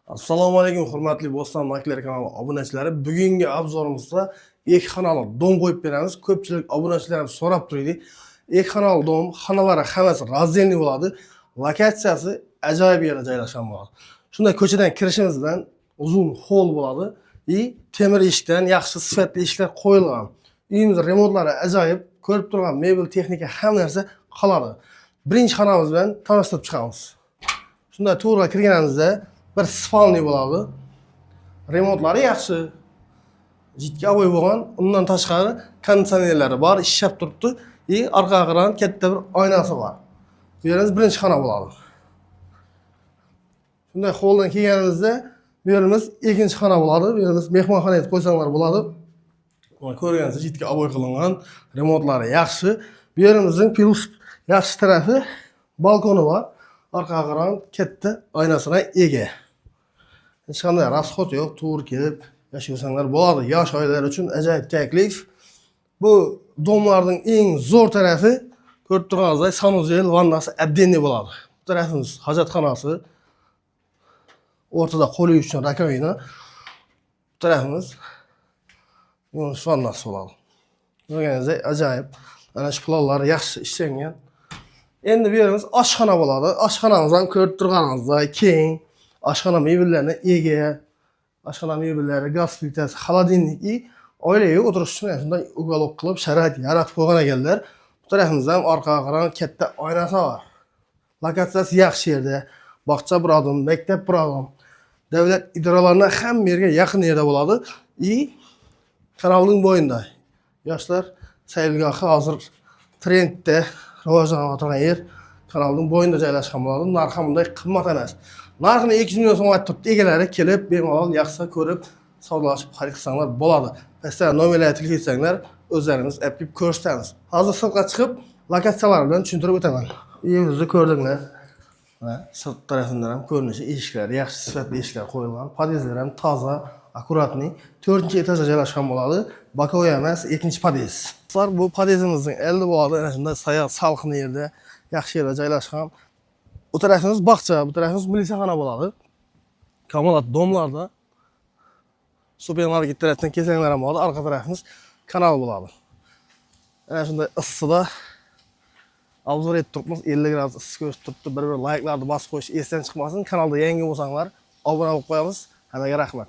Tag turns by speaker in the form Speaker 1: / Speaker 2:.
Speaker 1: Assalomu alaykum, hurmatli Bo'ston Makler kanali obunachilari. Bugungi обзор imizda ikki xonali дом qo'yib beramiz. Ko'pchilik obunachilarimiz so'rab turdi. Ikki xonali дом, xonalari hammasi раздельный bo'ladi. Lokatsiyasi ajoyib yerda joylashgan bo'ladi. Shunday ko'chadan kirishimiz bilan uzun холл bo'ladi и temir eshikdan yaxshi sifatli eshiklar qo'yilgan. Uyimiz remontlari ajoyib, ko'rib turgan mebel, texnika, hamma narsa qoladi. Birinchi xonamiz bilan tanishtirib chiqamiz. Shunday to'g'ri kirganimizda bir спальный bo'ladi. Remontlari yaxshi. Жидкий обой bo'lgan. Undan tashqari konditsionerlari bor, ishlab turibdi. И orqaga qaragan katta bir oynasi bor. Bu yerimiz birinchi xona bo'ladi. Shunday холл dan kelganimizda bu yerimiz ikkinchi xona bo'ladi. Bu yerimiz mehmonxona etib qo'ysanglar bo'ladi. Mana, ko'rganingiz, жидкий обой qilingan, remontlari yaxshi. Bu yerimizning плюс yaxshi tarafi balkoni bor. Orqaga qaragan katta oynasiga ega. Hech qanday расход yo'q, to'g'ri kelib yashasanglar bo'ladi. Yosh oilalar uchun ajoyib taklif. Bu дом larning eng zo'r tarafi, ko'rib turganingizdek, санузел, vannasi отдельный bo'ladi. Bu tarafimiz hojatxonasi. O'rtada qo'l yuvish uchun раковина. Bu tarafimiz yuvinish vannasi bo'ladi. Ko'rganingizdek, ajoyib. Ana shu planlar yaxshi ishlangan. Endi bu yerimiz oshxona bo'ladi. Oshxonamiz ham, ko'rib turganingizdek, keng. Oshxona mebellariga ega. Oshxona mebellari, gaz plitasi, холодильник и oilaviy o'tirish uchun shunday уголок qilib sharoit yaratib qo'ygan ekanlar. Bu tarafimizda ham orqaga qaragan katta oynasi bor. Lokatsiyasi yaxshi yerda. Bog'cha bir odim, maktab bir odim. Davlat idoralaridan hamma yerga yaqin yerda bo'ladi. И kanalning bo'yida. Yoshlar saylgohi hozir trendda rivojlanayotgan yer, kanalning bo'yida joylashgan bo'ladi. Narxi ham bunday qimmat emas. Narxini 200 million so'm aytib turibdi. Egalari kelib bemalol yaxshi ko'rib, savdolashib xarid qilsanglar bo'ladi. Pastda nomerlarga telefon etsanglar, o'zlarimiz olib kelib ko'rsatamiz. Hozir sirtqa chiqib, lokatsiyalar bilan tushuntirib o'taman. Uyimizni ko'rdinglar. Mana, sirt tarafidan ham ko'rinishi, eshiklari yaxshi sifatli eshiklar qo'yilgan. Podyezdlar ham toza, аккуратный. 4 etajda joylashgan bo'ladi. Боковой emas, ikkinchi podyezd. Do'stlar, bu podyezdimizning eldi bo'ladi. Ana shunday soya, salqin yerda, yaxshi yerda joylashgan. Bu tarafimiz bog'cha, bu tarafimiz militsiyaxona bo'ladi. Kamolat дом larda supermarket tarafdan kelsanglar ham bo'ladi. Orqa tarafimiz kanal bo'ladi. Ana shunday issida обзор etib turibmiz. 50 gradus issiq ko'rsatib turibdi. Bir-bir layklarni bosib qo'yish esdan chiqmasin. Kanalda yangi bo'lsanglar, obuna bo'lib qo'yamiz. Hammaga rahmat.